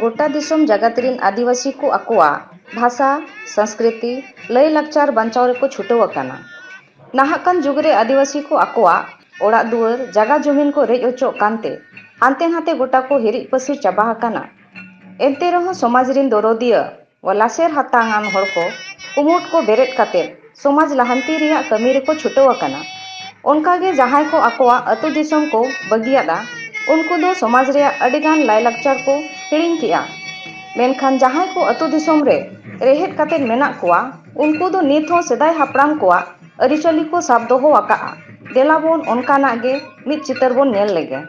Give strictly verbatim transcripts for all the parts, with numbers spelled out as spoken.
ᱜᱚᱴᱟ ᱫᱤᱥᱚᱢ ᱡᱟᱜᱟᱛ ᱨᱤᱱ ᱟᱹᱫᱤᱵᱟᱹᱥᱤ ᱠᱚ ᱟᱠᱚᱣᱟᱜ ᱵᱷᱟᱥᱟ, ᱥᱚᱝᱥᱠᱨᱤᱛᱤ, ᱞᱟᱹᱭ ᱞᱟᱠᱪᱟᱨ ᱵᱟᱧᱪᱟᱣ ᱨᱮᱠᱚ ᱪᱷᱩᱴᱟᱹᱣ ᱟᱠᱟᱱᱟ᱾ ᱱᱟᱦᱟᱜ ᱠᱟᱱ ᱡᱩᱜᱽ ᱨᱮ ᱟᱹᱫᱤᱵᱟᱹᱥᱤ ᱠᱚ ᱟᱠᱚᱣᱟᱜ ᱚᱲᱟᱜ ᱫᱩᱣᱟᱹᱨ, ᱡᱟᱜᱟ ᱡᱚᱢᱤᱱ ᱠᱚ ᱨᱮᱡ ᱚᱪᱚᱜ ᱠᱟᱱᱛᱮ ᱦᱟᱱᱛᱮ ᱱᱟᱛᱮ ᱜᱚᱴᱟ ᱠᱚ ᱦᱤᱨᱤᱡ ᱯᱟᱹᱥᱤᱨ ᱪᱟᱵᱟ ᱟᱠᱟᱱᱟ᱾ ᱮᱱᱛᱮ ᱨᱮᱦᱚᱸ ᱥᱚᱢᱟᱡᱽ ᱨᱤᱱ ᱫᱚᱨᱚᱫᱤᱭᱟᱹ ᱣᱟ ᱞᱟᱥᱮᱨ ᱦᱟᱛᱟᱝ ᱟᱱ ᱦᱚᱲ ᱠᱚ ᱠᱩᱢᱩᱴ ᱠᱚ ᱵᱮᱨᱮᱫ ᱠᱟᱛᱮ ᱥᱚᱢᱟᱡᱽ ᱞᱟᱦᱟᱱᱛᱤ ᱨᱮᱭᱟᱜ ᱠᱟᱹᱢᱤ ᱨᱮᱠᱚ ᱪᱷᱩᱴᱟᱹᱣ ᱟᱠᱟᱱᱟ᱾ ᱚᱱᱠᱟ ᱜᱮ ᱡᱟᱦᱟᱸᱭ ᱠᱚ ᱟᱠᱚᱣᱟᱜ ᱟᱹᱛᱩ ᱫᱤᱥᱚᱢ ᱠᱚ ᱵᱟᱹᱜᱤᱭᱟᱫᱼᱟ, ᱩᱱᱠᱩ ᱫᱚ ᱥᱚᱢᱟᱡᱽ ᱨᱮᱭᱟᱜ ᱟᱹᱰᱤ ᱜᱟᱱ ᱞᱟᱭᱞᱟᱠᱪᱟᱨ ᱠᱚ ᱦᱤᱲᱤᱧ ᱠᱮᱜᱼᱟ᱾ ᱢᱮᱱᱠᱷᱟᱱ ᱡᱟᱦᱟᱸᱭ ᱠᱚ ᱟᱹᱛᱩ ᱫᱤᱥᱚᱢ ᱨᱮ ᱨᱮᱦᱮᱫ ᱠᱟᱛᱮ ᱢᱮᱱᱟᱜ ᱠᱚᱣᱟ, ᱩᱱᱠᱩ ᱫᱚ ᱱᱤᱛ ᱦᱚᱸ ᱥᱮᱫᱟᱭ ᱦᱟᱯᱲᱟᱢ ᱠᱚᱣᱟᱜ ᱟᱹᱨᱤᱪᱟᱹᱞᱤ ᱠᱚ ᱥᱟᱵ ᱫᱚᱦᱚ ᱟᱠᱟᱫᱼᱟ᱾ ᱫᱮᱞᱟ ᱵᱚᱱ ᱚᱱᱠᱟᱱᱟᱜ ᱜᱮ ᱢᱤᱫ ᱪᱤᱛᱟᱹᱨ ᱵᱚᱱ ᱧᱮᱞ ᱞᱮᱜᱮ᱾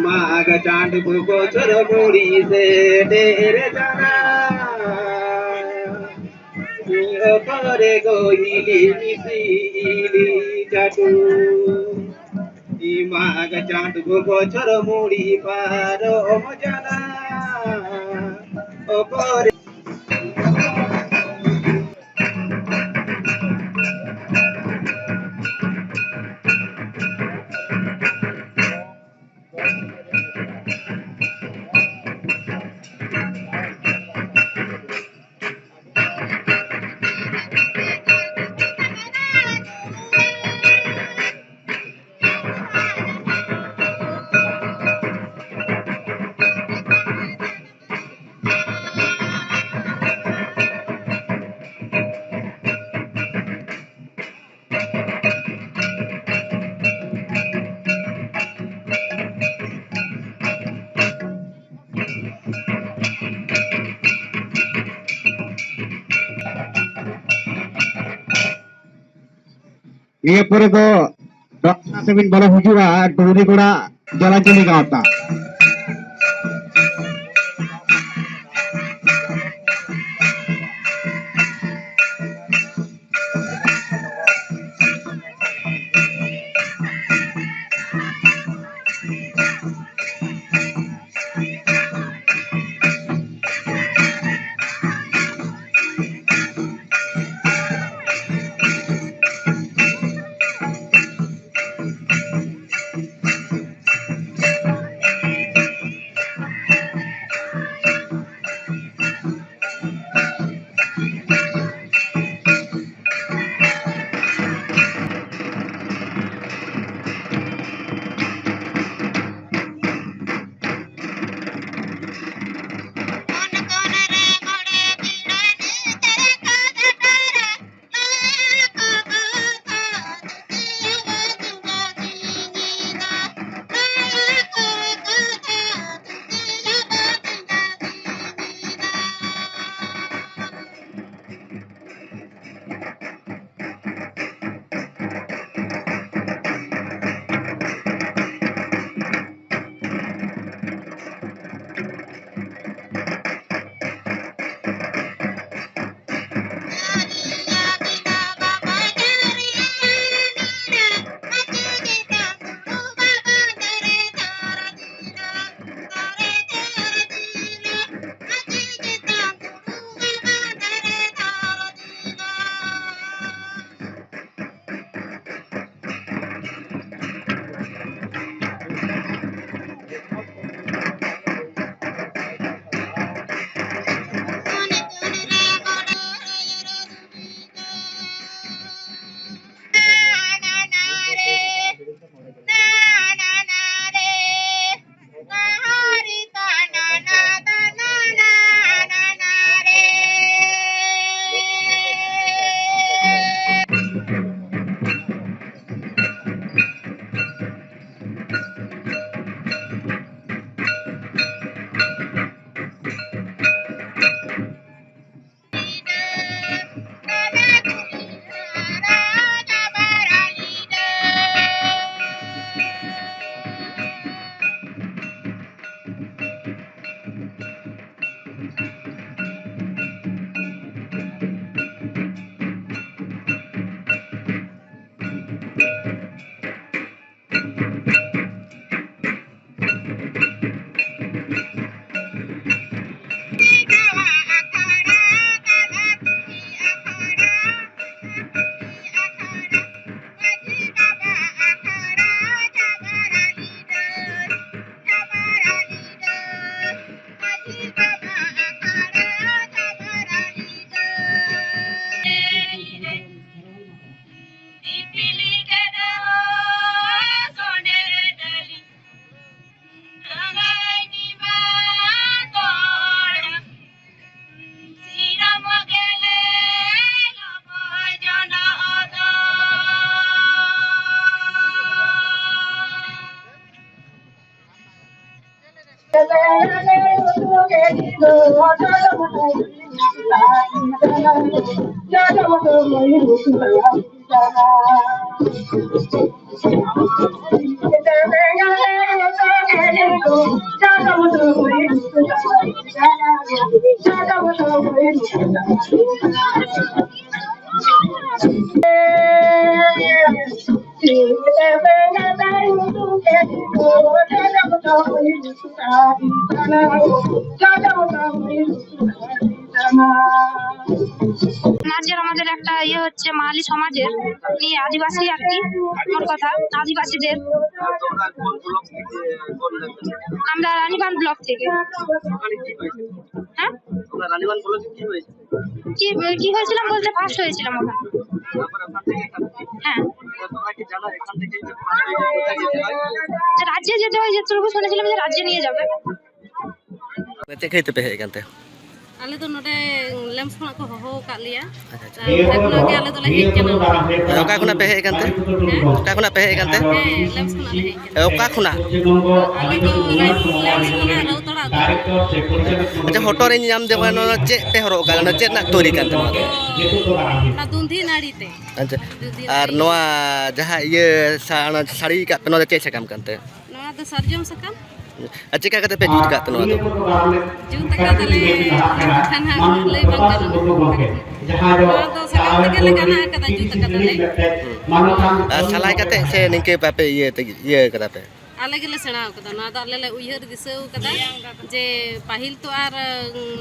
ᱢᱟᱜᱽ ᱪᱟᱸᱫᱽ ᱵᱚᱪᱷᱚᱨ ᱢᱩᱲᱤ ᱥᱮᱴᱮᱨ ᱠᱟᱱᱟ, ᱚᱠᱚᱨᱮ ᱜᱚᱦᱤᱞᱤ ᱢᱤᱥᱤᱞᱤ ᱪᱟᱰᱩ᱾ ᱢᱟᱜᱽ ᱪᱟᱸᱫᱽ ᱵᱚᱪᱷᱚᱨ ᱢᱩᱲᱤ ᱯᱟᱨᱚᱢ ᱡᱟᱱᱟ᱾ ᱱᱤᱭᱟᱹ ᱯᱚᱨᱮ ᱫᱚ ᱰᱚᱠᱴᱚᱨ ᱥᱮᱵᱤᱱ ᱵᱚᱞᱚ ᱦᱤᱡᱩᱜᱼᱟ, ᱰᱩᱝᱨᱤ ᱜᱚᱲᱟ ᱡᱚᱞᱟᱧᱡᱚᱞᱤ ᱜᱟᱶᱛᱟ᱾ নাচের আমাদের একটা ইয়ে হচ্ছে মাহালি সমাজের, এই আদিবাসী আর কি, মোট কথা আদিবাসীদের। আমরা রানীবাঁধ ব্লক থেকে। হ্যাঁ, কি কি হয়েছিলাম বলতে ফার্স্ট হয়েছিলাম ওখানে। হ্যাঁ, রাজ্যে যেতে হয়, যেটুকু শুনেছিলাম যে রাজ্যে নিয়ে যাবে। ᱪᱮᱫ ᱠᱷᱟᱹᱛᱤᱨ ᱛᱮᱯᱮ ᱦᱮᱡ ᱟᱠᱟᱱ ᱛᱮ? ᱟᱞᱮ ᱫᱚ ᱱᱚᱰᱮ ᱞᱮᱢᱥ ᱠᱷᱚᱱᱟᱜ ᱠᱚ ᱦᱚᱦᱚ ᱟᱠᱟᱫ ᱞᱮᱭᱟ᱾ ᱟᱪᱪᱷᱟ, ᱟᱪᱪᱷᱟ᱾ ᱟᱨ ᱚᱸᱰᱮ ᱠᱷᱚᱱᱟᱜ ᱜᱮ ᱟᱞᱮ ᱫᱚᱞᱮ ᱦᱮᱡ ᱠᱟᱱᱟ᱾ ᱚᱠᱟ ᱠᱷᱚᱱᱟᱜ ᱯᱮ ᱦᱮᱡ ᱟᱠᱟᱱ ᱛᱮ? ᱦᱮᱸ? ᱚᱠᱟ ᱠᱷᱚᱱᱟᱜ ᱯᱮ ᱦᱮᱡ ᱟᱠᱟᱱ ᱛᱮ? ᱦᱮᱸ, ᱞᱮᱢᱥ ᱠᱷᱚᱱᱟᱜ ᱞᱮ ᱦᱮᱡ ᱠᱟᱱᱟ᱾ ᱚᱠᱟ ᱠᱷᱚᱱᱟᱜ? ᱟᱞᱮ ᱫᱚ ᱨᱟᱭᱯᱩᱨ ᱞᱮᱢᱥ ᱠᱷᱚᱱᱟᱜ ᱨᱟᱣᱛᱟᱲᱟ ᱟᱹᱛᱩ᱾ ᱟᱪᱪᱷᱟ, ᱦᱚᱴᱚᱜ ᱨᱤᱧ ᱧᱟᱢ ᱫᱮ ᱱᱚᱣᱟ ᱪᱮᱫ ᱯᱮ ᱦᱚᱨᱚᱜ ᱟᱠᱟᱫᱟ? ᱱᱚᱣᱟ ᱪᱮᱫ ᱨᱮᱱᱟᱜ ᱛᱳᱭᱨᱤ ᱠᱟᱱ ᱛᱟᱢᱟ? ᱚᱱᱟ ᱫᱩᱸᱫᱷᱤ ᱱᱟᱹᱲᱤ ᱛᱮ᱾ ᱟᱪᱪᱷᱟ, ᱫᱩᱸᱫᱷᱤ ᱟᱨ ᱱᱟᱹᱲᱤ᱾ ᱱᱚᱣᱟ ᱡᱟᱦᱟᱸ ᱤᱭᱟᱹ ᱥᱟ-, ᱚᱱᱟ ᱥᱟᱹᱲᱤ ᱠᱟᱜ ᱯᱮ, ᱱᱚᱣᱟ ᱫᱚ ᱪᱮᱫ ᱥᱟᱠᱟᱢ ᱠᱟᱱ ᱛᱮ? ᱱᱚᱣᱟ ᱫᱚ ᱥᱟᱨᱡᱚᱢ ᱥᱟᱠᱟᱢ᱾ ᱟᱨ ᱪᱮᱫ ᱞᱮᱠᱟ ᱠᱟᱛᱮ ᱯᱮ ᱡᱩᱛ ᱟᱠᱟᱫ ᱛᱮ ᱱᱚᱣᱟ ᱫᱚ? ᱡᱩᱛ ᱟᱠᱟᱫᱟᱞᱮ, ᱠᱷᱟᱱ ᱦᱟᱸᱜ ᱞᱟᱹᱭ ᱵᱟᱝ ᱜᱟᱱᱚᱜᱼᱟ᱾ ᱱᱚᱣᱟ ᱫᱚ ᱥᱟᱠᱟᱢ ᱛᱮᱜᱮ ᱞᱮ ᱜᱟᱱᱟ ᱟᱠᱟᱫᱟ, ᱡᱩᱛ ᱟᱠᱟᱫᱟᱞᱮ᱾ ᱟᱨ ᱥᱟᱞᱟᱭ ᱠᱟᱛᱮ ᱥᱮ ᱱᱤᱝᱠᱟᱹ ᱵᱟᱯᱮ ᱤᱭᱟᱹ ᱛᱮᱜᱮ, ᱤᱭᱟᱹ ᱠᱟᱫᱟ ᱯᱮ? ᱟᱞᱮ ᱜᱮᱞᱮ ᱥᱮᱬᱟ ᱟᱠᱟᱫᱟ᱾ ᱱᱚᱣᱟ ᱫᱚ ᱟᱞᱮ ᱞᱮ ᱩᱭᱦᱟᱹᱨ ᱫᱤᱥᱟᱹ ᱟᱠᱟᱫᱟ ᱡᱮ ᱯᱟᱹᱦᱤᱞ ᱛᱚ ᱟᱨ,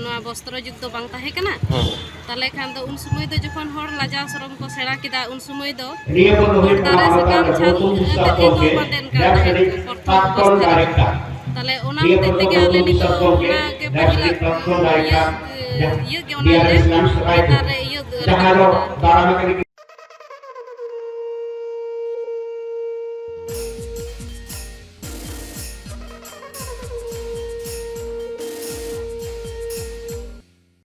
ᱱᱚᱣᱟ ᱵᱚᱥᱛᱨᱚ ᱡᱩᱜᱽ ᱫᱚ ᱵᱟᱝ ᱛᱟᱦᱮᱸ ᱠᱟᱱᱟ᱾ ᱦᱮᱸ᱾ ᱛᱟᱦᱞᱮ ᱠᱷᱟᱱ ᱫᱚ ᱩᱱ ᱥᱚᱢᱚᱭ ᱫᱚ ᱡᱚᱠᱷᱚᱱ ᱦᱚᱲ ᱞᱟᱡᱟᱣ ᱥᱚᱨᱚᱢ ᱠᱚ ᱥᱮᱬᱟ ᱠᱮᱫᱟ, ᱩᱱ ᱥᱚᱢᱚᱭ ᱫᱚ ᱱᱤᱭᱟᱹ ᱠᱚᱫᱚ ᱦᱩᱭᱩᱜ ᱠᱟᱱᱟ ᱫᱟᱨᱮ ᱥᱟᱠᱟᱢ ᱟᱵᱚ ᱪᱷᱟᱞ ᱟᱹᱛᱩ ᱫᱤᱥᱚᱢ ᱠᱟᱛᱮ ᱠᱚ ᱜᱚᱜᱮ ᱵᱟᱸᱫᱮᱱ ᱠᱟᱱ ᱡᱟᱦᱟᱸ ᱛᱟᱦᱮᱸᱫ ᱥᱟᱹᱨᱤ ᱠᱚ ᱯᱨᱚᱛᱷᱚᱢ ᱯᱨᱟᱠᱛᱚᱱ ᱚᱵᱚᱥᱛᱷᱟ ᱨᱮ᱾ ᱰᱟᱭᱨᱮᱠᱴᱚᱨ᱾ ᱛᱟᱦᱞᱮ ᱚᱱᱟ ᱱᱤᱭᱟᱹ ᱦᱚᱛᱮᱡ ᱠᱚᱫᱚ ᱛᱮᱜᱮ ᱟᱞᱮ ᱱᱤᱛᱚᱜ ᱵᱷᱚᱵᱤᱥᱥᱚᱛ ᱫᱚ ᱚᱱᱟ ᱜᱮ ᱡᱟᱦᱟᱸ ᱯᱟᱹᱦᱤᱞᱟᱜ ᱥᱟᱹᱨᱤ ᱯᱨᱟᱠᱛᱚᱱ ᱤᱭᱟᱹ, ᱰᱟᱭᱨᱮᱠᱴᱚᱨ ᱤᱭᱟᱹ ᱜᱮ ᱚᱱᱟ ᱞᱮ ᱱᱮᱛᱟᱨ ᱨᱮ ᱤᱭᱟᱹ ᱨᱟᱠᱟᱵ ᱠᱟᱫᱟ᱾ ᱡᱟᱦᱟᱸ ᱫᱚ ᱫᱟᱨᱟᱭ ᱠᱟᱱᱟ᱾